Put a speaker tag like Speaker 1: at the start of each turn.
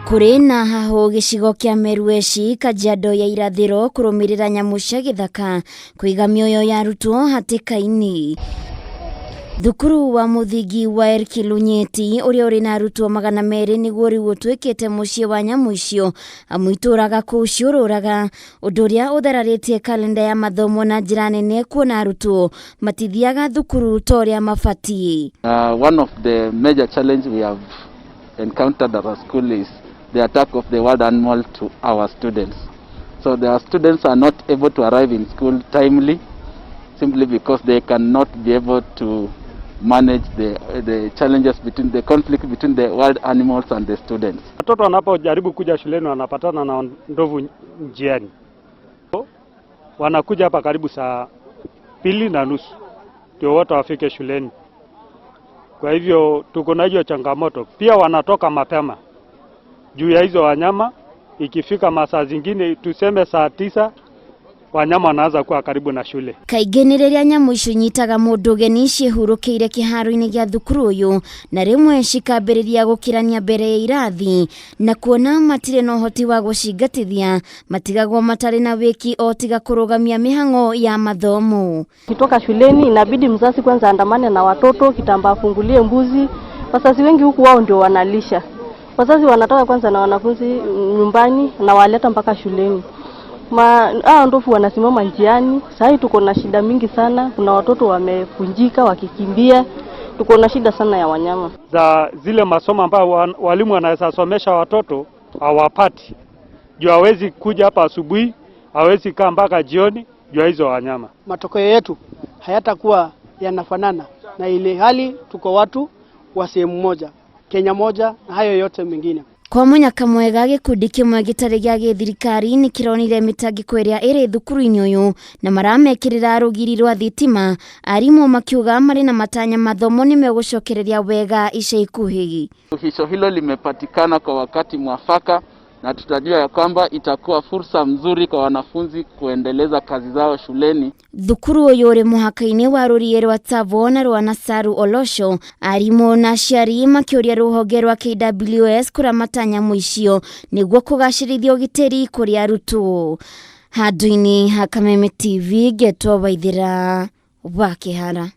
Speaker 1: Kũrĩ na hahũ gĩcigo kĩa Merueshi, Kajiado ya Irathĩro kũrũmĩrĩra nyamũ cia gĩthaka kũiga mĩoyo ya arutwo hatĩka-inĩ. Thukuru wa mũthingi wa Erkilunyeti ũrĩa ũrĩ na arutwo 200 nĩguo rĩu ũtuĩkĩte mũciĩ wa nyamũ icio, amu itũraga kũu ciũrũraga, ũndũ ũrĩa ũthararĩtie kalenda ya mathomo na njĩra nene kuona arutwo matithiaga thukuru ta ũrĩa mabatiĩ.
Speaker 2: One of the major challenge we have encountered at our school is the attack of the wild animal to our students. So the students are not able to arrive in school timely simply because they cannot be able to manage the challenges between the conflict between the wild animals and the students.
Speaker 3: Watoto wanapojaribu kuja shuleni wanapatana na ndovu njiani. Wanakuja hapa karibu saa 2:30 ndio wote wafike shuleni. Kwa hivyo tuko na hiyo changamoto. Pia wanatoka mapema juu ya hizo wanyama. Ikifika masaa zingine tuseme saa 9, wanyama wanaanza kuwa karibu na shule.
Speaker 1: Kaingĩ nĩ rĩrĩa nyamũ icio inyitaga mũndũ ũgeni ciĩhurũkĩire kĩharo-inĩ gĩa thukuru ũyũ, na rĩmwe cikambĩrĩria gũkĩrania mbere ya irathi, na kuona matirĩ na ũhoti wa gũcingatithia, matigagwo matarĩ na wĩki o tiga kũrũgamia mĩhang'o ya mathomo.
Speaker 4: Kitoka shuleni inabidi mzazi kwanza andamane na watoto kitamba, afungulie mbuzi. Wazazi wengi huku wao ndio wanalisha. Wazazi wanatoka kwanza na wanafunzi nyumbani na waleta mpaka shuleni. Ma hao ndovu wanasimama njiani. Sasa tuko na shida mingi sana, kuna watoto wamevunjika wakikimbia. Tuko na shida sana ya wanyama.
Speaker 3: Za zile masomo ambayo walimu wanaweza somesha watoto hawapati. Juu hawezi kuja hapa asubuhi, hawezi kaa mpaka jioni juu ya hizo wanyama.
Speaker 5: Matokeo yetu hayatakuwa yanafanana na ile hali tuko watu wa sehemu moja, Kenya moja na hayo yote mengine.
Speaker 1: Kwa mũnyaka mwega, gĩkundi kĩmwe gĩtarĩ gĩa gĩthirikari nĩ kĩronire mĩtangĩko ĩrĩa ĩrĩ thukuru-inĩ ũyũ na maramekĩrĩra rũgiri rwa thitima, arimũ makiuga marĩ na matanya mathomo nĩ megũcokereria wega ica ikuhĩ.
Speaker 2: Suluhisho hilo limepatikana kwa wakati mwafaka na tutajua ya kwamba itakuwa fursa mzuri kwa wanafunzi kuendeleza kazi zao shuleni.
Speaker 1: Thukuru ũyũ ũrĩ mũhaka-inĩ wa rũriĩ rwa Tsavo na rwa Nasaru Olosho, arimũ na aciari makĩũria rũhonge rwa KWS kũramata nyamũ icio nĩguo kũgacĩrithia ũgitĩri kũrĩ arutwo. Handũ-inĩ ha Kameme TV, ngetwo Waithĩra wa Kĩhara.